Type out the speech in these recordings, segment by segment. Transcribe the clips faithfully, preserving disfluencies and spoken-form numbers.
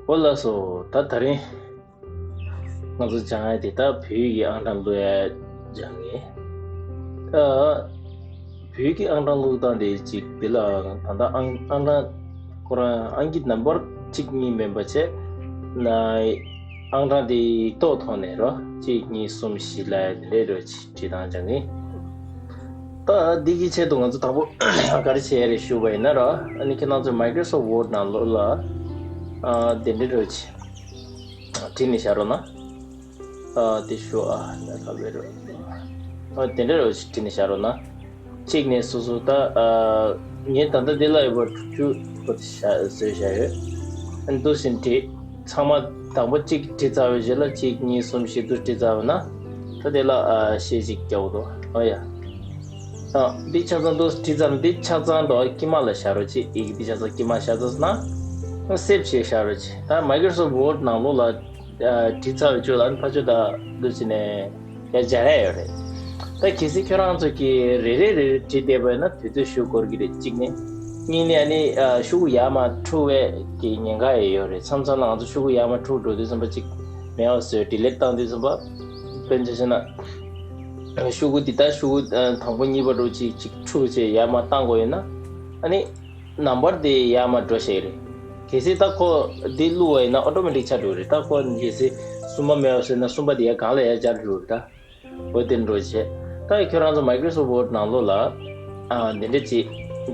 ཨོ་ལགས་སོ། ད་དེ་རིང་ང་ཚོ་སྦྱང་ཡ་དེ་ད་བོད་ཡིག་གི་ཨང་གྲངས་བླུག་ཡ་སྦྱང་ངེས། ད་བོད་ཡིག་གི་ཨང་གྲངས་བླུག་སྟངས་དེ་གཅིག་དེ་ལ་ད་ལྟ་ཨང་ཨང་གྲངས་ཁོ་རང་ཨང་ཀི་ནམ་བར་གཅིག་གཉིས་མིན་པ་བྱས་ན། ཨང་གྲངས་དེ་ཡིག་ཐོག་ཐོག་ནས་རོ། གཅིག་གཉིས་གསུམ་བཞི་ལབ་ཡ་དེ་འདྲས་རོ། བྲིས་སྟངས་སྦྱང་གི། ད་འདི་གི་ཆེད་དུ་ང་ཚོ་དང་པོ་ག་རེ་བྱེད་ཡ་རེད་ཞུ་བ་ཡིན་ན་ར། ཨ་ནི་ཁྱེད་རང་ཚོ་Microsoft Word ནང་ལོགས་ལ་ཨ་དེ་འདྲས་རོ་བྱེད། བྲིས་ནས་བཞག་རོགས་གནང་། ཨ་དེ་ཞུ་ཨ་ད་ག་བེ་རོ། ཨ་དེ་འདྲས་རོ་བྱེད། བྲིས་ནས་བཞག་རོགས་གནང་། གཅིག་ནས་སོ་སོ་ད་ཨ་ངས་ད་ལྟ་འདི་ལ་ཡོད་པ་དྲུག་ཅུ་པོ་དེ་བཞག་བཟོས་བཞག་ཡོད། ཨ་ནི་འདུག་སེ་བྲིས། ཚང་མ་དང་པོ་གཅིག་བྲིས་ཚར་བའི་རྗེས་ལ་གཅིག་གཉིས་གསུམ་བཞི་དུ་བྲིས་ཚར་བ་ན། ད་དེ་ལ་ཨ་ཤེས་གཅིག་རྒྱག་འོ་དོ། ཨོ་ཡ། ཨ་འདི་ཆ་ཚང་དུ་བྲིས་ཚར་ན་འདི་ཆ་ཚང་དུ་དཀྱིལ་མ་ལ་བཞག་རོགས་གྱིས། ཡི་གེ་འདི་ཆ་ཚང་དཀྱིལ་མ་བཞག་ཚར་ན། སེབ་བྱས་བཞག་རོགས་གྱིས། ད་Microsoft Word ནང་ལོགས་ལ་ཨ་བྲིས་ཚར་བའི་རྗེས་ལ་ཨ་ནི་ཕར་ཕྱོགས་ད་འདུག་སེ་ནས་ཡ་སྦྱར་ཡ་ཡོད་རེད། ད་གལ་སྲིད་ཁྱོད་རང་ཚོ་གིས་རེ་རེ་རེ་རེ་བྲིས་བསྡད་པ་ཡིན་ན་དུས་ཚོད་ཞེ་པོ་འགོར་གྱི་རེད། གཅིག་ནས། གཉིས་ནས་ཨ་ནི་ཨ་ཤོག་གུ་ཡར་མར་འཁྲུག་པའི་གི་ཉེན་ཁ་ཡང་ཡོད་རེད། མཚམས་མཚམས་ལ་ང་ཚོ་ཤོག་གུ་ཡར་མར་འཁྲུག་འགྲོ་དུས་ཙམ་པ་གཅིག་མེད་པ་བཟོས་ཌི་ལིཊ་བཏང་དུས་ཙམ་པ། དཔེར་ན་ཆ་བཞག་ན། ཤོག་གུ་འདི་ད་ཤོག་གུ་ཨ་དང་པོ་གཉིས་པ་འདྲ་བོ་གཅིག་གཅིག་འཁྲུག་བྱས་ཡར་མར་བཏང་དགོས་ཡོད་ན། ཨ་ནི་ནམ་བར་དེ་ཡར་མར་འགྲོ་བྱེད་རེད། གལ་སྲིད་ད་ཁོ་འདི་བླུགས་པ་ཡིན་ན་ཨོ་ཊོ་མེ་ཊིག་ཆགས་འགྲོ་གི་རེད། ད་ཁོ་གལ་སྲིད་གསུམ་པ་མེད་པ་བཟོས་ན་གསུམ་པ་དེ་ཡར་སྒང་ལ་ཡར་སྦྱར་འགྲོ་གི་རེད་ད། འོ་དེ་འགྲོ་བྱེད། ད་ཁྱོད་རང་ཚོ་Microsoft Word ནང་ལོགས་ལ་ཨ་འདི་འདྲ་ཅིག་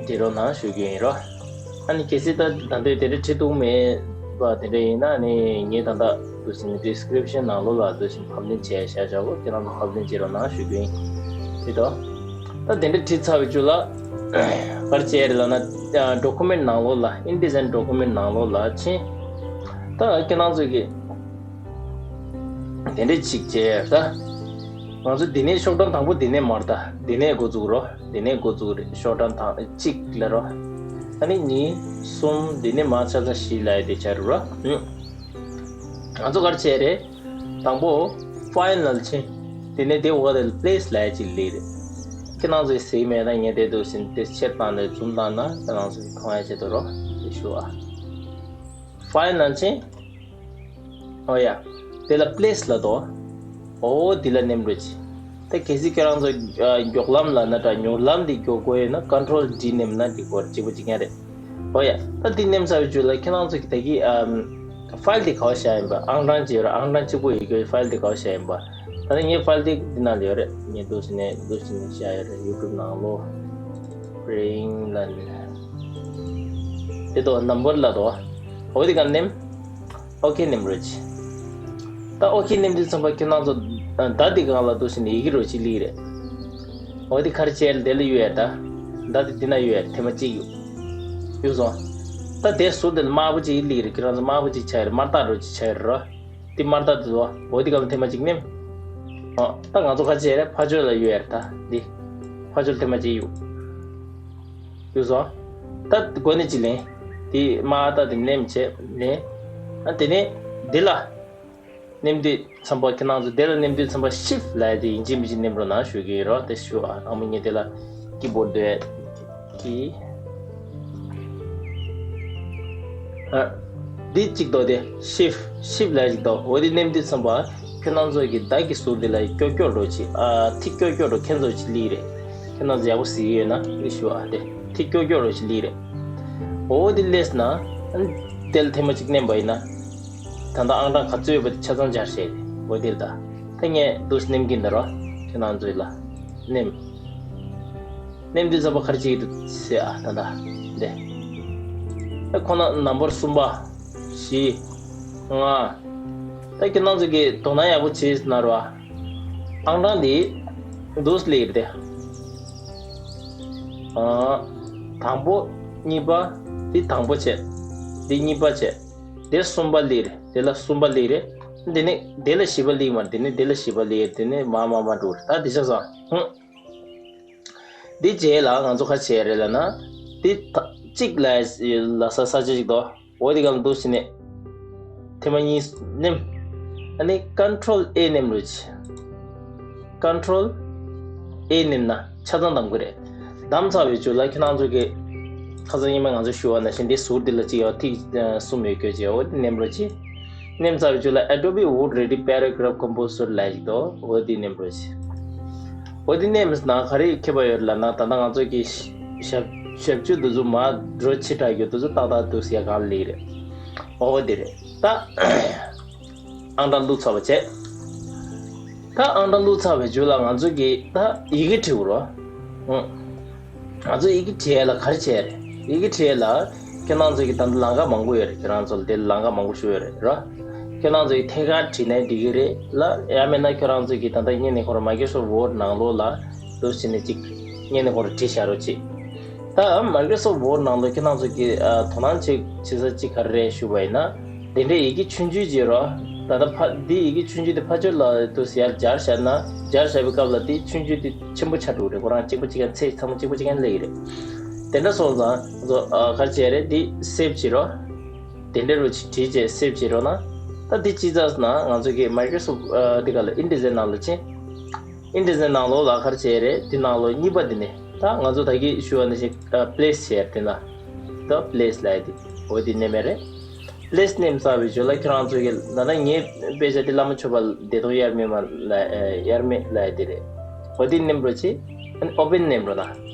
བྲིས་རོགས་གནང་ཞུ་རྒྱུ་ཡིན་རོ། ཨ་ནི་གལ་སྲིད་ད་ད་འདོད་དེ་འདྲ་བྲིས་ཐུབ་མེད་པ་དེ་འདྲ་ཡིན་ན་ནི་ངས་ད་ལྟ་འདུག་སེ་ནི་ཌི་སི་ཀི་རིབ་ཤན་ནང་ལོགས་ལ་འདུག་སེ་ཕབ་ལེན་བྱས་བཞག་བཞག་གོ། ཁྱེད་རང་ཚོ་ཕབ་ལེན་བྱེད་རོགས་གནང་ཞུ་རྒྱུ་ཡིན། རེད་དོ། ད་དེ་འདྲ་བྲིས་ཚར་བའི་རྗེས་ལ་ག་རེ་བྱས་རེད་ལབ་ན། ཌོ་ཀུ་མེན་ཊི་ནང་ལོགས་ལ་InDesign ཌོ་ཀུ་མེན་ཊི་ནང་ལོགས་ལ་ཕྱིན། ད་ཁྱེད་རང་ཚོ་གིས་དེ་འདྲ་ཅིག་བྱས་ད། ང་ཚོ་འདི་ནས་ཤོག་གྲངས་དང་པོ་འདི་ནས་མར་ད་འདི་ནས་འགོ་འཛུགས་རོགས། འདི་ནས་འགོ་འཛུགས་རེད། ཤོག་གྲངས་དང་གཅིག་ལབ་རོགས། ཨ་ནི་གཉིས་གསུམ་འདི་ནས་མར་ཆ་ཚང་བཞི་ལབ་ཡ་དེ་ཆགས་རེད་རོ། ང་ཚོ་ག་རེ་བྱས་རེད། དང་པོ་ཕའིལ་ནང་ཕྱིན། དེ་ནས་དེ་འོག་དེ་ལ་པི་ལེ་སི་ལབ་ཡ་ཅིག་སླེབས་རེད། ཁྱེད་རང་ཚོས་གཟིགས་མེད་ན་ངས་དེ་འདུག་སེ་དེ་ཆེར་བཏང་ནས་ཛུམ་བཏང་ན་ཁྱེད་རང་ཚོས་མཐོང་ཡ་ཆེད་དུ་རོ། དེ་ཞུ་ཨ། ཕའིལ་ནང་ཕྱིན། ཨོ་ཡ། དེ་ལ་པི་ལེ་སི་ལབ་དོ། ཨོ་དེ་ལ་ནེམ་རོ་ཅི། ད་གལ་སྲིད་ཁྱེད་རང་ཚོ་ཨ་མགྱོགས་ལམ་ལ་ན་དྲ་མྱུར་ལམ་དེ་མགྱོགས་དགོས་ཡོད་ན་ཀོན་ཊོལ་ཌི་ནེམ་ན་འགྲིག་གོ་རེད། གཅིག་པ་གཅིག་རྐྱང་རེད། ཨོ་ཡ། ད་འདི་ནེམ་ཚར་བའི་རྗེས་ལ་ཁྱེད་རང་ཚོ་གི་ད་གི་ཨམ་ཕའིལ་དེ་ག་པར་བཞག་ཡིན་པ། ཨང་གྲངས་བྱས་ར་ཨང་གྲངས་གཅིག་པོ་ཡོད་རྒྱུ་ཕའིལ་དེ་ག་པར་བཞག་ཡིན་པ། ད་ནི་ངའི་ཕའིལ་དེ་འདི་ནང་ལ་ཡོད་རེད། ངས་འདུག་སེ་ནས་འདུག་སེ་ནས་བཞག་ཡོད་རེད། ཡུ་ཊུབ་ནང་ལོ། སི་པི་རིང་ལ་ནི་དེ་དོ་ནམ་བར་ལ་དོ། ཨོ་དེ་ག་ནེམ། ཨོ་ཁེ་ནེམ་རོ་ཅི། ད་ཨོ་ཁེ་ནེམ་དུས་ཙམ་པ་ཁྱེད་རང་ཚོ་ད་འདི་གང་ལ་འདུག་སེ་ནས་ཡི་གེ་རོ་ཅི་ལི་རེད། ཨོ་དེ་ཁར་ཅེལ་དེ་ལ་ཡོད་ཡ་ད། ད་དེ་དེ་ན་ཡོད་ཡ་ཐེངས་མ་གཅིག་ཡོད། ཡོད་སོང་། ད་དེ་ཟུར་དེ་ལ་དམར་པོ་ཅིག་ལི་རེད། ཁྱེད་རང་ཚོ་དམར་པོ་ཅིག་ཆགས་ཡོད་རེད། དམར་རྟགས་རོ་ཅི་ཆགས་ཡོད་རེད་རོ། དེ་དམར་རྟགས་དེ་ཚོ་ཨོ་དེ་གང་ལ་ཐེངས་མ་གཅིག་ནེམ། ཨོ་ད་ང་ཚོ་ཁ་ཅེལ་རེད། ཕ་ཆོས་ལ་ཡོད་ཡ་རེད་ད་འདི། ཕ་ཆོས་ལ་ཐེངས་མ་གཅིག་ཡོད། ཡོད་སོང་། ད་གོ་ནི་ཅི་ལེན། དེ་མ་ཨ་ད་དེ་ནེམ་བྱས་ལེན། ཨ་དེ་ནས་འདི་ལ་ནེམ་དུས་ཙམ་པ་ཁྱེད་རང་ཚོ་དེ་ལ་ནེམ་དུས་ཙམ་པ་ཤིབ་ལབ་ཡ་དེ་ཡིན་གཅིག་མིན་གཅིག་ནེམ་རོགས་གནང་ཞུ་གི་ཡོད་རོགས། དེ་ཞུ་ཨ། ཨ་མ་ངས་དེ་ལ་ཀི་བོར་ཌི་དེ་ཀི། ཨ། འདི་གཅིག་དོ་དེ་ཤིབ་ཤིབ་ལབ་ཡ་གཅིག་དོ། འོ་དེ་ནེམ་དུས་ཙམ་པ་ཁྱོད་རང་ཚོ་གི་བརྡ་གི་ཟུར་དེ་ལ་ཀྱོག་ཀྱོག་འགྲོ་ཅིག་ཨ་ཐིག་ཀྱོག་ཀྱོག་འགྲོ་ཁྱེད་ཚོ་ཅིག་ལི་རེད། ཁྱེད་རང་ཚོ་ཡག་པོ་གཟིགས་ཡོད་ན་ལི་ཞུ་ཨ། དེ་ཐིག་ཀྱོག་ཀྱོག་འགྲོ་ཅིག་ལི་རེད། འོ་དེ་ལས་ན་དེ་ལ་ཐེངས་མ་གཅིག་ནེམ་པ་ཡིན་ན། ད་ལྟ་ཨང་གྲངས་ག་ཚོད་ཡོད་པ་དེ་ཆ་ཚང་སྦྱར་བྱས་རེད། འོ་དེ་ལ་ད་ད་ངས་འདུག་སེ་ནེམ་གྱིན་ད་རོ། ཁྱེད་རང་ཚོ་ལ་ནེམ། ནེམ་དུས་ཙམ་པ་ག་རེ་བྱེད་ཀྱི་འདུག་ཟེར་ཨ། ད་ད་འདི། ད་ཁོ་ན་ནམ་བར་གསུམ་པ། བཞི། ལྔ། ད་ཁྱེད་རང་ཚོ་གིས་དོ་སྣང་ཡག་པོ་བྱས་ན་རོ། ཨང་གྲངས་འདི་འདུག་སེ་ལི་རེད་དེ། ཨ། དང་པོ། གཉིས་པ། འདི་དང་པོ་བྱས། འདི་གཉིས་པ་བྱས། དེ་གསུམ་པ་ལི་རེད། དེ་ལ་གསུམ་པ་ལི་རེད། དེ་ནས་དེ་ལ་བཞི་པ་ལི་མ་རེད། དེ་ནས་དེ་ལ་བཞི་པ་ལི་རེད། དེ་ནས་མ་མ་མ་འགྲོ་རེད། ད་དེ་ཆ་ཚང་། ཧུང་། འདི་རྗེས་ལ་ང་ཚོ་ག་བྱས་རེད་ལབ་ན། འདི་ད་གཅིག་ལ་ལ་ས་ས་ཆ་གཅིག་དོ། འོ་དེ་ག་ལ་འདུག་སེ་ནས། ཐེངས་མ་གཉིས་ནེམ། ཨ་ནི་ཀོན་ཊོལ་ཨེ་ནེམ་རོ་ཅི། ཀོན་ཊོལ་ཨེ་ནེམ་ན་ཆ་ཚང་བདམས་དགོས་རེད། བདམས་ཚར་བའི་རྗེས་ལ་ཁྱེད་རང་ཚོ་གི་ ཁ་སང་ཉི་མ་ང་ཚོ་ཞུ་བ་ནང་བཞིན་དེ་ཟུར་དེ་ལ་གཅིག་ཡོད། ཐིག་གསུམ་ཡོད་སྐྱོ་ཅེས། འོ་དེ་ནེམ་རོ་ཅི། ནེམ་ཚར་བའི་རྗེས་ལ་Adobe Word Ready Paragraph Composer ལབ་ཅིག་འདུག་འོ་དེ་ནེམ་རོ་ཅི། འོ་དེ་ནེམ་ན་ག་རེ་ཁྱད་པར་ཡོད་ལབ་ན། ད་ལྟ་ང་ཚོ་གི་ཞབས་ཞབས་ཀྱུ་དེ་ཚོ་མར་འགྲོ་ཕྱི་དྲགས་རྒྱུ་དེ་ཚོ་ཏག་ཏག་འདུག་ཟེར་གང་ལེགས་རེད། འོ་དེ་རེད་ད། ཨང་གྲངས་བླུགས་ཚར་བ་བྱས། ད་ཨང་གྲངས་བླུགས་ཚར་བའི་རྗེས་ལ་ང་ཚོ་གིས་ད་ཡི་གེ་བྲིས་དགོས་རེད། ཨང་། ང་ཚོ་ཡི་གེ་བྲིས་ཡ་ལ་ག་རེ་བྱས་རེད། ཡི་གེ་བྲིས་ཡ་ལ་ཁྱེད་རང་ཚོ་གིས་ད་ལྟ་ལམ་ཁ་མང་པོ་ཡོད་རེད། ཁྱེད་རང་ཚོ་ལ་དེ་ལམ་ཁ་མང་པོ་ཞིག་ཡོད་རེད་ར། ཁྱེད་རང་ཚོ་གིས་ཐད་ཀར་བྲིས་ནའི་འགྲིག་གི་རེད་ལ། ཡང་མིན་ན་ཁྱེད་རང་ཚོ་གིས་ད་ལྟ་སྔོན་ནས་ཁོ་རང་Microsoft Word ནང་ལོགས་ལ་འདུག་བྱས་ནས་ཅིག་སྔོན་ནས་ཁོ་རང་བྲིས་བཞག་རོགས་བྱེད། ད་Microsoft Word ནང་ལ་ཁྱེད་རང་ཚོ་གིས་ཨ་དོ་སྣང་བྱེད་བྱེད་ས་གཅིག་ག་རེ་རེད་ཞུ་བ་ཡིན་ན། དེ་འདྲའི་ཡི་གེ་ཆུང་ཆུང་ཅིག་རོ། ད་ལྟ་ཕ་འདི་ཡི་གེ་ཆུང་ཆུང་དེ་ཕར་ཕྱོགས་ལ་དུ་ཡར་སྦྱར་བཞག་ན། སྦྱར་བཞག་པའི་སྐབས་ལ་དེ་ཆུང་ཆུང་དེ་ཆེན་པོ་ཆགས་འགྲོ་གི་རེད། ཁོ་རང་གཅིག་པ་གཅིག་རྐྱང་། ཚེག་ཚང་མ་གཅིག་པ་གཅིག་རྐྱང་སླེབས་ཀྱི་རེད། དེ་འདྲ་སོང་ཙང་ང་ཚོ་ཨ་ག་རེ་བྱས་རེད། འདི་སེབ་བྱེད་རོ། དེ་འདྲ་རུ་བྲིས་བྱས་སེབ་བྱེད་རོགས་གནང་། ད་འདི་ཅི་ཙམ་ན་ང་ཚོ་གི་Microsoft ཨ་འདི་ག་ལ་InDesign ནང་ལ་ཕྱིན། InDesign ནང་ལོགས་ལ་ག་རེ་བྱས་རེད། དེ་ནང་ལོགས་གཉིས་པ་དེ་ནས་ད་ང་ཚོ་ད་གིན་ཞུ་བ་ནང་བཞིན་ཨ་Place བྱས་རེད། དེ་ན་ད་Place ལབ་ཡ་དེ་འོ་དེ་ནེམ་ཡ་རེད། Place ནེམ་ཚར་བའི་རྗེས་ལ་ཁྱེད་རང་ཚོ་གི་ད་ལྟ་ངའི་དཔེ་ཆ་དེ་བླ་མ་མཆོད་པ་བདེ་སྟོང་དབྱར་མེད་མ་ལ་ཨ་དབྱར་མེད་ལབ་ཡ་དེ་རེད། འོ་དེ་ནེམ་རོགས་བྱེད། ཨ་ནི་Open ནེམ་རོགས་གནང་།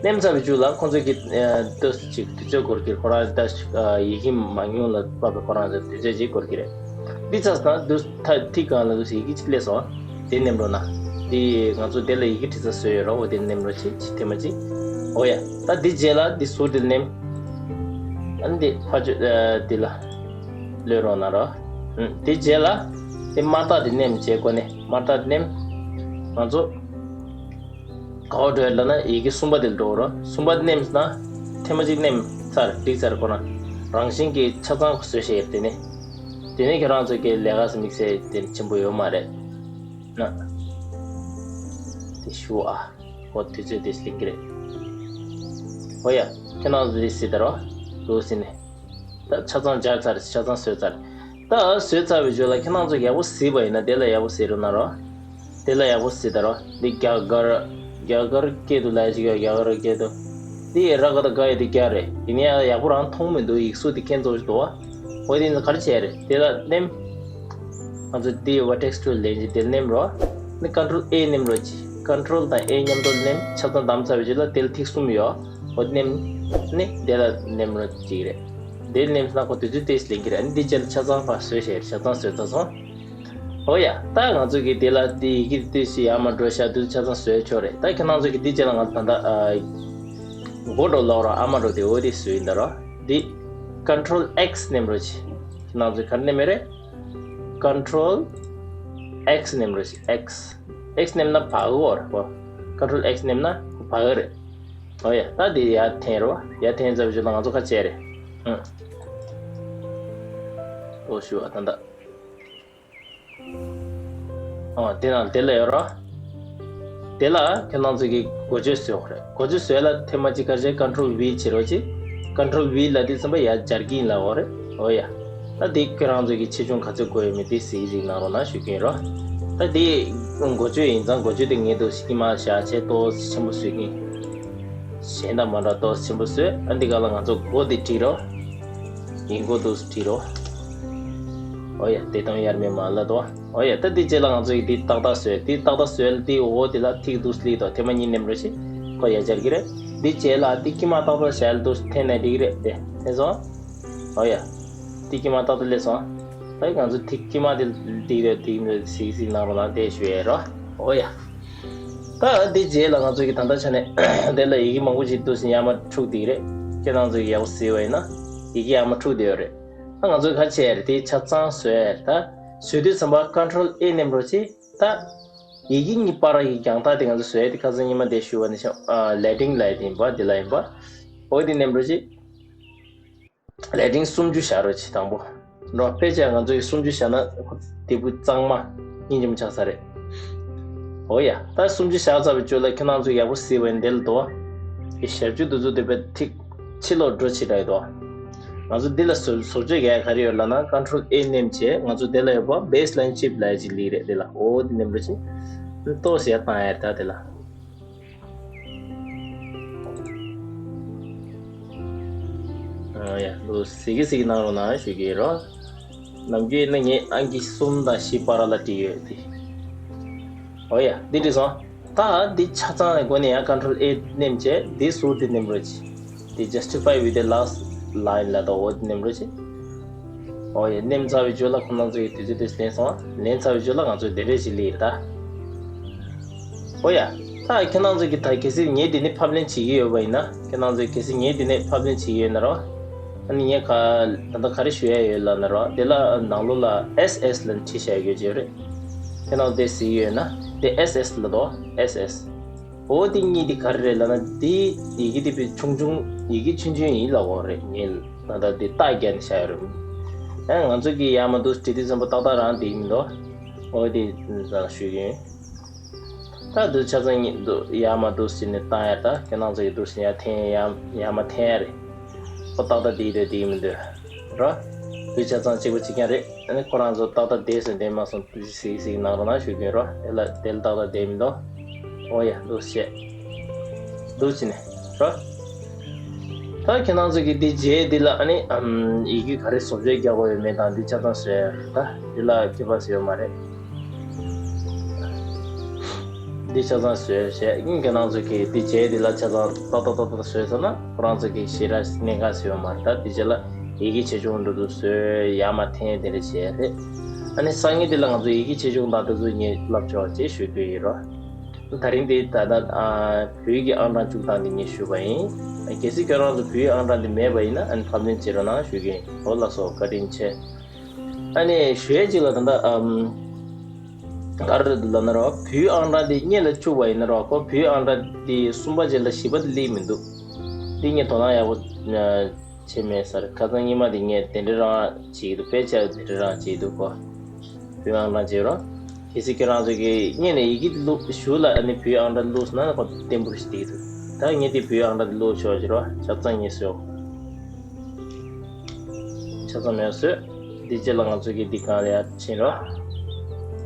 ནེམ་ཚར་བའི་རྗེས་ལ་ཁོང་ཚོ་གི་ཨ་ཏོག་ཙམ་ཅིག་དུས་ཚོད་འགོར་གྱི་རེད། ཁོ་རང་ད་ཨ་ཡི་གེ་མང་ཉུང་ལ་དཔག་པའི་ཁོ་རང་ཚོ་དུས་ཚོད་ཅིག་འགོར་གྱི་རེད། འདི་ཚར་སོང་ན་འདུག་ཐ་ཐིག་སྒང་ལ་འདུག་ཡི་གེ་གཅིག་སླེབས་སོང་། དེ་ནེམ་རོགས་གནང་། འདི་ང་ཚོ་དེ་ལ་ཡི་གེ་བྲིས་ས་བཟོས་ཡོད་རོགས། འོ་དེ་ནེམ་རོགས་བྱེད། ཅིག་ཐེངས་མ་གཅིག་འོ་ཡ། ད་འདི་རྗེས་ལ་འདི་ཟུར་དེ་ནེམ། ཨ་ནི་འདི་ཕར་ཕྱོགས་ཨ་འདི་ལ་གློད་རོགས་གནང་རོགས། ཨུམ། དེ་རྗེས་ལ་དེ་དམར་རྟགས་དེ་ནེམ་བྱས། གོ་ནས་དམར་རྟགས་དེ་ནེམ། ང་ཚོ་ག་པར་འགྲོ་ཡ་ལབ་ན་ཡི་གེ་གསུམ་པ་དེ་ལ་འགྲོ་རོགས། གསུམ་པ་དེ་ནེམ་ན་ཐེངས་མ་གཅིག་ནེམ་ཚར་འགྲིག་ཚར། ཁོ་ན་རང་བཞིན་གྱིས་ཆ་ཚང་བཟོས་བཞག་ཡོད། དེ་ནས་དེ་ནས་ཁྱེད་རང་ཚོ་གི་ལས་ཀ་དམིགས་བསལ་དེ་ཆེན་པོ་ཡོད་མ་རེད་ན། དེ་ཞུ་ཨ། ཁོ་དུས་ཚོད་དེ་སླེབས་ཀྱི་རེད། ཨོ་ཡ། ཁྱེད་རང་ཚོ་དེ་སྲིད་ད་རོ། འདུག་སྲིད་ནས། ད་ཆ་ཚང་སྦྱར་ཚར། ཆ་ཚང་བཟོས་ཚར། ད་བཟོས་ཚར་བའི་རྗེས་ལ་ཁྱེད་རང་ཚོ་ཡག་པོ་གཟིགས་པ་ཡིན་ན་དེ་ལ་ཡག་པོ་གཟིགས་རོགས་གནང་རོགས། དེ་ལ་ཡག་པོ་གཟིགས་ད་རོགས། འདི་རྒྱ་གར། རྒྱ་གར་སྐད་དུ་ལབ་ཅིག་ཡོད། རྒྱ་གར་སྐད་དུ། འདི་ར་ག་དང་ག་ཡི་འདི་རྒྱ་རེད། ཡིན་ཡང་ཡག་པོ་རང་མཐོང་མི་འདུག་ཡིག་གཟུགས་འདི་ཁྱེད་ཚོ་འདུག་བ། འོ་དེ་ནི་ག་རེ་བྱས་རེད། དེ་ལ་ནེམ། ང་ཚོ་འདི་ཡོད་པ་text tool ལེན་ཅིག་དེ་ལ་ནེམ་རོགས། ནི་Control A ནེམ་རོགས་ཅིག Control དང་A མཉམ་དུ་ནེམ། ཆ་ཚང་བདམས་ཚར་བའི་རྗེས་ལ་དེ་ལ་ཐིག་གསུམ་ཡོད། འོ་དེ་ནེམ། ནི་དེ་ལ་ནེམ་རོགས་ཅིག་རེད། དེ་ནེམ་ན་ཁོ་དུས་ཚོད་ཏོག་ཙམ་ལེན་གྱི་རེད། ཨ་ནི་འདི་རྗེས་ལ་ཆ་ཚང་ཕར་བཟོས་བྱས་རེད། ཆ་ཚང་བཟོས་ཚར་སོང་། ཨོ་ཡ། ད་ང་ཚོ་གིས་དེ་ལ་དེ་ཡི་གེ་ཏོག་ཙམ་ཡར་མར་འགྲོ་བཞག་དུས་ཆ་ཚང་བཟོས་ཆོག་རེད། ད་ཁྱེད་རང་ཚོ་གིས་དེ་རྗེས་ལ་ང་ཚོ་ད་ལྟ་ཨ་མགོ་འགྲོ་ལོག་རོགས། ཨ་མ་འགྲོ་དེ་འོ་དེ་བཟོས་ཡིན་ད་རོགས། འདི་Control X ནེམ་རོགས་ཅིག་ཁྱེད་རང་ཚོ་ག་རེ་ནེམ་ཡ་རེད། Control X ནེམ་རོགས་ཅིག X X ནེམ་ན་བག་གོ་རེད་གོ། Control X ནེམ་ན་བག་གི་རེད། ཨོ་ཡ། ད་དེ་ཡར་འཐེན་རོགས། ཡར་འཐེན་ཚར་བའི་རྗེས་ལ་ང་ཚོ་ག་རེ་བྱས་རེད། ཨུ། ཨོ་ཞུ་བ་ད་ད། ཨོ་དེ་ནང་དེ་ལ་ཡོད་རོ། དེ་ལ་ཁྱེད་རང་ཚོ་གིས་འགོ་བརྗོད་བཟོས་དགོས་རེད། འགོ་བརྗོད་བཟོས་ལ་ཐེངས་མ་གཅིག་ག་རེ་བྱས། Control V བྱེད་རོགས་ཅིག Control V ལབ་དུས་ཙམ་པ་ཡར་སྦྱར་གྱི་ཡིན་ལབ་དགོས་རེད། ཨོ་ཡ། ད་དེ་ཁྱེད་རང་ཚོ་གིས་ཆེ་ཆུང་ག་ཚོད་དགོས་ཡོད་མེད་དེ་གཟིགས་གཟིགས་གནང་རོགས་གནང་ཞུ་གི་ཡིན་རོ། ད་དེ་འགོ་བརྗོད་ཡིན་ཙང་འགོ་བརྗོད་དེ་ངས་འདུག་སེ་དཀྱིལ་མ་བཞག་བྱས་ཏོག་ཙམ་ཆེན་པོ་བཟོས་ཀྱིན། གཞན་དང་མ་འདྲ་ཏོག་ཙམ་ཆེན་པོ་བཟོས། ཨ་འདི་ག་ལ་ང་ཚོ་མགོ་དེ་བྲིས་རོགས། ཡིན་མགོ་འདུག་སེ་བྲིས་རོགས། ཨོ་ཡ། བདེ་སྟོང་དབྱར་མེད་མ་ལབ་དོ། ཨོ་ཡ། ད་འདི་རྗེས་ལ་ང་ཚོ་ཡིས་འདི་ཏག་ཏག་བཟོས། འདི་ཏག་ཏག་བཟོས་ལ་འདི་འོག་དེ་ལ་ཐིག་འདུག་སེ་སླེབས་དོ། ཐེངས་མ་གཉིས་ནེམ་རོགས་ཅིག་ཁོ་ཡར་སྦྱར་གྱི་རེད། འདི་རྗེས་ལ་འདི་དཀྱིལ་མ་ཏག་ཏག་བཞག་ལ་འདུག་སེ་འཐེན་ནས་འགྲིག་གི་རེད། དེ་འཐེན་སོང་། ཨོ་ཡ། འདི་དཀྱིལ་མ་ཏག་ཏག་སླེབས་སོང་། ད་ང་ཚོ་ཐིག་དཀྱིལ་མ་དེ་འགྲིག་རེད། འགྲིག་འགྲིག་གཟིགས་གཟིགས་གནང་རོགས་གནང་། དེ་ཞུ་ཡས་རོ། ཨོ་ཡ། ད་འདི་རྗེས་ལ་ང་ཚོ་གི་ད་ལྟ་ཆ་ནས་དེ་ལ་ཡི་གེ་མང་པོ་ཞིག་འདུག་སེ་ཡར་མར་འཁྲུགས་བསྡད་ཀྱི་རེད། ཁྱེད་རང་ཚོ་གིས་ཡག་པོ་གཟིགས་པ་ཡིན་ན་ཡི་གེ་ཡར་མར་འཁྲུགས་བསྡད་ཡོད་རེད། ད་ང་ཚོས་ག་རེ་བྱས་རེད། དེ་ཆ་ཚང་བཟོས་ཡ་རེད། ད་བཟོས་དུས་ཙམ་པ་Control A ནེམ་རོགས་ཅིག་ད་ཡི་གེ་གཉིས་བར་གྱི་རྒྱང་ཐག་དེ་ང་ཚོ་བཟོས་ཡ་དེ་ཁ་སང་ཉི་མ་དེ་ཞུ་བ་ནི་ཤ་ཨ་ལེ་ཌིང་ལབ་ཡ་དེ་ཡིན་པ། དེ་ལ་ཡིན་པ། འོ་དེ་ནེམ་རོགས་ཅིག་ལེ་ཌིང་སུམ་ཅུ་བཞག་རོགས་བྱེད། དང་པོ་འགྲོ། ཕལ་ཆེར་ང་ཚོ་ཡི་སུམ་ཅུ་བཞག་ན་ཁོ་དེ་བུ་གཙང་མ་སྙིང་རྗེ་མོ་ཆགས་ས་རེད། འོ་ཡ། ད་སུམ་ཅུ་བཞག་ཚར་བའི་རྗེས་ལ་ཁྱེད་རང་ཚོ་ཡག་པོ་གཟིགས་པ་ཡིན། དེ་ལ་དོ། ཡི་ཞབས་ཀྱུ་དེ་ཚོ་དེ་བས་ཐིག་ཕྱི་ལོགས་འགྲོ་ཕྱི་དྲགས་ཡོད་དོ། ང་ཚོ་འདི་ལ་བཟོ་བཟོ་བཅོས་རྒྱག་ཡ་ག་རེ་ཡོད་ལབ་ན་Control A ནེམ་བྱས། ང་ཚོ་དེ་ལ་ཡོད་པ་Baseline Shape ལབ་ཡ་ཅིག་སླེབས་རེད། དེ་ལ་འོ་དེ་ནེམ་རོགས་བྱེད། ཏོག་ཙམ་ཡར་བཏང་ཡ་རེད། ད་དེ་ལ། ཨ་ཡ། ལོ་སི་གི་སི་གི་གནང་རོགས་གནང་ཞུ་གི་ཡིན་རོ། ནམ་རྒྱུན་ནི་ངས་ཨང་ཀི་གསུམ་དང་བཞི་བར་ལ་བྲིས་ཡོད་དེ། ཨོ་ཡ། འདི་བྲིས་སོང་། ད་འདི་ཆ་ཚང་གི་སྒོ་ནས་ཡང་Control A མནན་བྱས་འདི་ཟུར་འདི་མནན་རོགས་གྱིས། འདི་Justify with the last line ལ་ད་འོ་འདི་མནན་རོགས་གྱིས། ཨོ་ཡ། མནན་ཚར་བའི་རྗེས་ལ་ཁོང་རྣམ་ཚོ་ཡི་དུས་ཚོད་དེ་ལེན་སོང་། ལེན་ཚར་བའི་རྗེས་ལ་ང་ཚོ་འདི་འདྲས་ཞིག་སླེབས་ཡོད་ད། ཨོ་ཡ། ད་ཁྱེད་རྣམ་ཚོ་གི་ད་གལ་སྲིད་ངས་འདི་ནས་ཕབ་ལེན་བྱེད་ཀྱི་ཡོད་པ་ཡིན་ན། ཁྱེད་རྣམ་ཚོས་གལ་སྲིད་ངས་འདི་ནས་ཕབ་ལེན་བྱེད་ཀྱི་ཡོད་ན་རོ། ཨ་ནི་ངས་ག་ད་ལྟ་ག་རེ་ཞུ་ཡ་ཡོད་ལབ་ན་རོ། དེ་ལ་ནང་ལོགས་ལ་S S ལབ་བྲིས་བཞག་ཡོད་ཀྱི་རེད། ཁྱེད་རྣམ་ཚོས་གཟིགས་ཡོད་ན་དེ་S S ལབ་དོ། S S། འོ་དེ་གཉིས་དེ་ག་རེ་རེད་ལབ་ན། དེ་ཡི་གེ་དེ་བི་ཆུང་ཆུང་ཡི་གེ་ཆུང་ཆུང་ཡིན་ལབ་དགོས་རེད། ངས་ད་ལྟ་དེ་རྟགས་བརྒྱབ་ནས་བཞག་ཡོད་རེད། ཨ་ང་ཚོ་གི་ཡར་མར་འདུག་བྲིས་དུས་ཙམ་པ་ཏག་ཏག་རང་དེ་ཡིན་འདུག་འོ་དེ་ཙང་ཞུ་གི་ཡིན། ད་འདུག་ཆ་ཚང་གཉིས་འདུག་ཡར་མར་འདུག་ཟེར་ནས་བཏང་ཡ། ད་ཁྱེད་རྣམ་ཚོ་གིས་འདུག་ཟེར་ཡར་འཐེན་ཡ། ཡར་མར་འཐེན་ཡ་རེད། ཁོ་ཏག་ཏག་བསྡད་ཡོད་དེ་ཡིན་མི་འདུག་རོ། འདུག་ཆ་ཚང་གཅིག་པ་གཅིག་རྐྱང་རེད། ཨ་ནི་ཁོ་རང་ཚོ་ཏག་ཏག་བསྡད་སོང་བསྡད་མ་སོང་གཟིགས་གཟིགས་གནང་རོགས་གནང་ཞུ་གི་ཡིན་རོ། དེ་ལ་དེ་ལ་ཏག་ཏག་བསྡད་མི་འདུག་ཨོ་ཡ། འདུག་བྱས། འདུག་བྱས་ནས་རོ། ད་ཁྱེད་རྣམ་ཚོ་གིས་འདི་རྗེས་འདི་ལ་ཨ་ནི་ཨམ་ཡི་གེ་ག་རེ་བཟོ་བཅོས་རྒྱག་དགོས་ཡོད་མེད་དང་འདི་ཆ་ཚང་བཟོས། ད་འདི་ལ་ཁྱད་པར་ཟེར་ཡོད་མ་རེད། འདི་ཆ་ཚང་བཟོས་བྱས། ཨིན། ཁྱེད་རང་ཚོ་གིས་འདི་རྗེས་འདི་ལ་ཆ་ཚང་ཏག་ཏག་ཏག་ཏག་བཟོས་ཚར་ན་ཁོ་རང་ཚོ་གིས་ཞེ་དྲག་གནད་འགག་ཟེར་ཡོད་མ་རེད། ད་འདི་རྗེས་ལ་ཡི་གེ་ཆེ་ཆུང་འདྲ་འདུག་བཟོས། ཡར་མར་འཐེན་དེ་འདྲ་བྱས་རེད། ཨ་ནི་སང་ཉིན་འདི་ལ་ང་ཚོ་ཡི་གེ་ཆེ་ཆུང་དང་དེ་ཚོ་ངས་བསླབ་ཆོག་ཅེས་ཞུ་རྒྱུ་ཡིན་རོ། ད་རིང་འདི་ད་ལྟ་ཨ་བོད་ཀྱི་ཨང་གྲངས་བཅུག་སྟངས་འདི་ངས་ཞུས་པ་ཡིན། གལ་སྲིད་ཁྱོད་རང་ཚོ་བོད་ཨང་གྲངས་འདི་མེད་པ་ཡིན་ན་ཨ་ནི་ཕབ་ལེན་བྱེད་རོགས་གནང་ཞུ་གི་ཡིན། འོ་ལགས་སོ། བཀའ་དྲིན་ཆེ། ཨ་ནི་ཞུ་ཡས་ཅིག་ལ་ད་ལྟ་ཨམ་ག་རེ་རེད་འདུག་ལབ་ན་རོ། བོད་ཨང་གྲངས་འདི་སྔོན་ལ་བཅུག་པ་ཡིན་ན་རོ། ཁོ་བོད་ཨང་གྲངས་འདི་གསུམ་པ་རྗེས་ལ་བཞི་པ་འདི་སླེབས་མི་འདུག་འདི་ངས་དོ་སྣང་ཡག་པོ་བྱས་མེད་ས་རེད། ཁ་སང་ཉི་མ་འདི་ངས་དེ་འདྲ་རང་བྱེད་ཀྱི་འདུག་དཔེ་ཆ་དེ་འདྲ་རང་བྱེད་ཀྱི་འདུག་གོ། བོད་ཨང་གྲངས་བྱེད་རོ། གལ་སྲིད་ཁྱེད་རང་ཚོ་གིས་སྔོན་ནས་ཡི་གེ་བླུགས་གཞུག་ལ་ཨ་ནི་བོད་ཨང་གྲངས་བླུགས་སོང་ན་ཁོ་བརྟན་པོ་ཞིག་བསྡད་ཀྱི་འདུག་ད་ངས་འདི་བོད་ཨང་གྲངས་འདི་བླུགས་ཆོག་ཅིག་རོ། ཆ་ཚང་ངས་བཟོས། ཆ་ཚང་མེད་བཟོས། འདི་རྗེས་ལ་ང་ཚོ་གིས་འདི་སྒང་ལ་ཡར་ཕྱིན་རོ།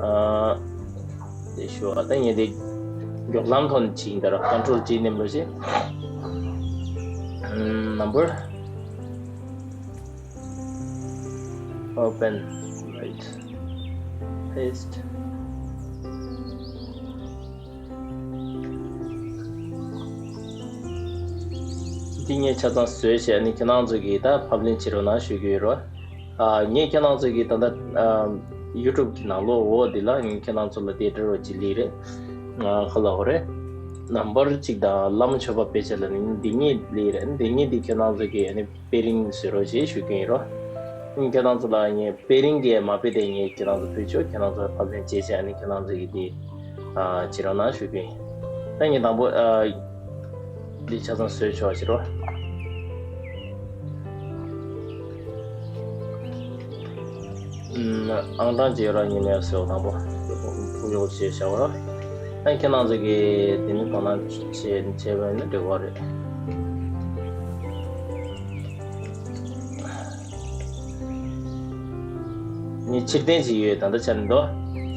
ཨ་འདི་ཞུ་བ་ད་ངས་འདི་མགྱོགས་ལམ་ཐོག་ནས་བྱེད་ཀྱི་ཡིན་ད་རོ། Control G མནན་རོགས་བྱེད། ཨམ་number open right paste། འདི་ངས་ཆ་ཚང་བཟོས་བྱས་ནི་ཁྱེད་རང་ཚོ་གིས་ད་ཕབ་ལེན་བྱེད་རོགས་གནང་ཞུ་གི་ཡོད་རོ། ཨ་ངས་ཁྱེད་རང་ཚོ་གིས་ད་ལྟ་ཨ་YouTube གི་ནང་ལོགས་འོག་འདི་ལ་ངས་ཁྱེད་རང་ཚོ་ལ་དེ་འདྲ་རོ་ཅིག་སླེབས་རེད། ང་ཁ་ལ་འོ་རེད། number གཅིག་དང་བླ་མ་མཆོད་པ་དཔེ་ཆ་ལ་ནི་འདི་གཉིས་སླེབས་རེད། འདི་གཉིས་འདི་ཁྱེད་རང་ཚོ་གིས་ཨ་ནི་pairing བཟོས་རོགས་ཞེས་ཞུ་གི་ཡིན་རོ། ཨ་ནི་ཁྱེད་རང་ཚོ་ལ་ངས་pairing གི་མ་དཔེ་དེ་ངས་ཁྱེད་རང་ཚོ་ཕུལ་ཆོག་ཁྱེད་རང་ཚོ་ཕབ་ལེན་བྱས་བྱས་ཨ་ནི་ཁྱེད་རང་ཚོ་གིས་དེ་ཨ་བྱེད་རོགས་གནང་ཞུ་གི་ཡིན། ད་ངས་དང་པོ་ཨ་འདི་ཆ་ཚང་བཟོས་ཆོག་ཕྱིར་རོ། ཨང་གྲངས་ཅིག་ཡོད་ར་ཉིན་ནས་བཟོས་དང་པོ་ཕུགས་ཡོང་བྱས་བྱ་བ་ར། ཨ་ཁྱེད་རང་ཚོ་གིས་དེ་ནི་དོ་སྣང་བྱེད་བྱེད་པ་ཡིན་ན་འགྲིག་གི་རེད། ངས་ཕྱིར་འཐེན་ཅིག་ཡོད། ད་ལྟ་ཆ་ནས་འདུག་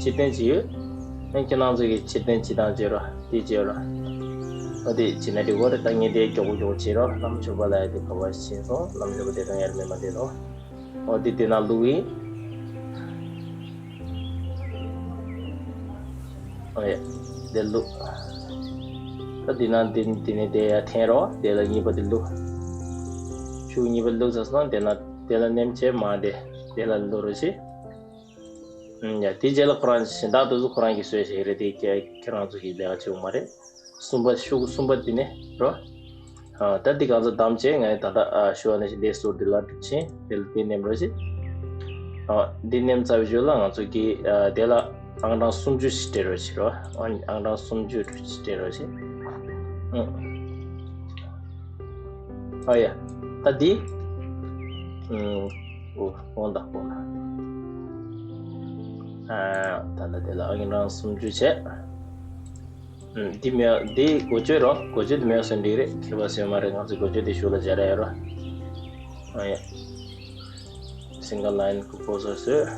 ཕྱིར་འཐེན་ཅིག་ཡོད། ཨ་ཁྱེད་རང་ཚོ་གིས་ཕྱིར་འཐེན་ཅིག་དང་བྱེད་རོགས། དེ་བྱེད་རོགས། ཨོ་དེ་བྱེད་ན་འགྲིག་གི་རེད། ད་ངས་དེ་མགྱོགས་པོ་མགྱོགས་པོ་བྱེད་རོགས། བླ་མ་མཆོད་པ་ལ་ཡ་དེ་ག་བ་ཕྱིན་སོང་། བླ་མ་མཆོད་པ་དེ་དང་ཡར་མེད་མ་དེ་དང་། ཨོ་དེ་དེ་ན་བླུགས་ཡིན། ཨོ་ཡ། དེ་བླུགས། ད་དེ་ན་དེ་དེ་ནས་དེ་ཡར་འཐེན་རོགས། དེ་ལ་གཉིས་པ་དེ་བླུགས། ཤུགས་གཉིས་པ་བླུགས་ཚར་སོང་། དེ་ན་དེ་ལ་མནན་བྱས་མར་དེ་དེ་ལ་བླུགས་རོགས་བྱེད། ཨུམ། ཡ། དེའི་རྗེས་ལ་ཁོ་རང་གཞན་དག་དེ་ཚོ་ཁོ་རང་གིས་བཟོས་བྱས་རེད། དེ་ཁྱེད་ཁྱེད་རང་ཚོ་གིས་ལས་ཀ་བྱེད་དགོས་མ་རེད། གསུམ་པ་ཤོག་གུ་གསུམ་པ་དེ་ནས་རོ། ཨ། ད་འདི་གང་ཚོ་བདམས་བྱས་ངས་ད་ལྟ་ཨ་ཞུ་བ་ནང་བཞིན་དེ་ཟུར་དེ་ལ་འགྲོ་ཕྱིན་དེ་ལ་དེ་མནན་རོགས་བྱེད། ཨ། འདི་མནན་ཚར་བའི་རྗེས་ལ་ང་ཚོ་གིས་ཨ་དེ་ལ་ཨང་གྲངས་སུམ་ཅུ་ཞིག་སྤྲད་རོགས་བྱེད་རོ། ཨང་ཨང་གྲངས་སུམ་ཅུ་ཞིག་སྤྲད་རོགས་བྱེད། ཨང་། ཨ་ཡ། ད་འདི། ཨུམ། འོ། འོང་ད་འོང་ད། ཨ། ད་ལྟ་དེ་ལ་ཨང་གྲངས་སུམ་ཅུ་བྱས། ཨུམ། འདི་མེད། འདི་འགོ་བརྗོད་རོ། འགོ་བརྗོད་འདི་མེད་སོང་འགྲིག་རེད། ཁྱད་པར་ཟེར་མ་རེད། ང་ཚོ་འགོ་བརྗོད་འདི་གཞུག་ལ་སྦྱར་ཡ་རོ། ཨ་ཡ། Single line cursor བཟོས། བཟོས་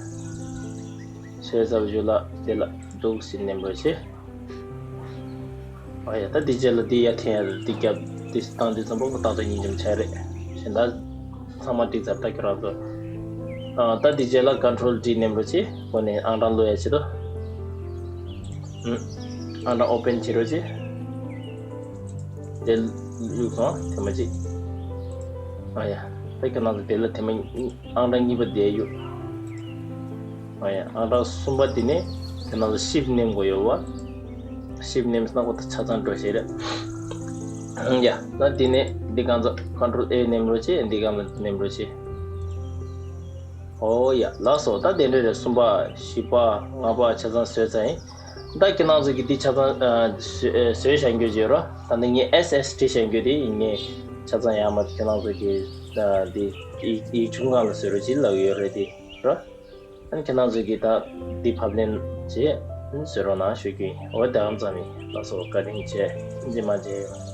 ཚར་བའི་རྗེས་ལ་དེ་ལ་འདུག་སེ་མནན་པར་བྱེད། ཨ་ཡ། ད་འདི་རྗེས་ལ་འདི་ཡར་འཐེན་ཡ་རེད། འདི་རྒྱབ་འདི་བཏང་དུས་ཙམ་པ་ཏག་ཏག་ཉིས་འཇམ་ཆགས་རེད། གཞན་དག་ ཚང་མ་འགྲིག་ཚར། ད་ཁྱོད་རང་ཚོ། ཨ། ད་འདི་རྗེས་ལ་Control D མནན་རོགས་གྱིས། ཁོ་ནས་ཨང་གྲངས་ལོག་ཡ་བྱེད་དོ། ཨང་གྲངས་open བྱེད་རོགས་གྱིས། དེ་བླུགས་སོང་། ཐེངས་མ་གཅིག་ཨ་ཡ། ད་ཁྱོད་རང་ཚོ་དེ་ལ་ཐེངས་མ་ཨང་གྲངས་གཉིས་པ་དེ་གཡུག་ཨ་ཡ། ཨང་གྲངས་གསུམ་པ་དེ་ནས་ཁྱོད་རང་ཚོ་Shift མནན་དགོས་ཡོད་པ། Shift མནན་ན་ཁོ་ད་ཆ་ཚང་འགྲོ་ཤེས་རེད། ཡ། ད་དེ་ནས་འདི་སྒང་ཚོ་Control A མནན་རོགས་གྱིས། འདི་སྒང་ལ་མནན་རོགས་གྱིས། ཨོ་ཡ། ལགས་སོ། ད་དེ་འདྲ་རེད། གསུམ་པ། བཞི་པ། ལྔ་པ་ཆ་ཚང་བཟོས་ཚར་ཡིན། ད་ཁྱེད་རང་ཚོ་གིས་འདི་ཆ་ཚང་ཨ་བཟོས་བཟོས་བཞག་རྒྱུ་བྱེད་རོགས། ད་ནི་ངས་S S བྲིས་བཞག་རྒྱུ་དེ་ཡིན། ངས་ཆ་ཚང་ཡར་མར་ཁྱེད་རང་ཚོ་གིས་ཨ་འདི་ཡིག་ཡིག་ཆུང་སྒང་ལ་བཟོ་རོགས་གྱིས་ལབ་ཡོད་རེད་དེ་རོ། ཨ་ནི་ཁྱེད་རང་ཚོ་གིས་ད་འདི་ཕབ་ལེན་བྱས་ཨ་ནི་བཟོ་རོགས་གནང་ཞུ་རྒྱུ་ཡིན། འོ་དེ་ཙམ་ཡིན། ལགས་སོ། བཀའ་དྲིན་ཆེ། ཐུགས་རྗེ་མ་མཇལ།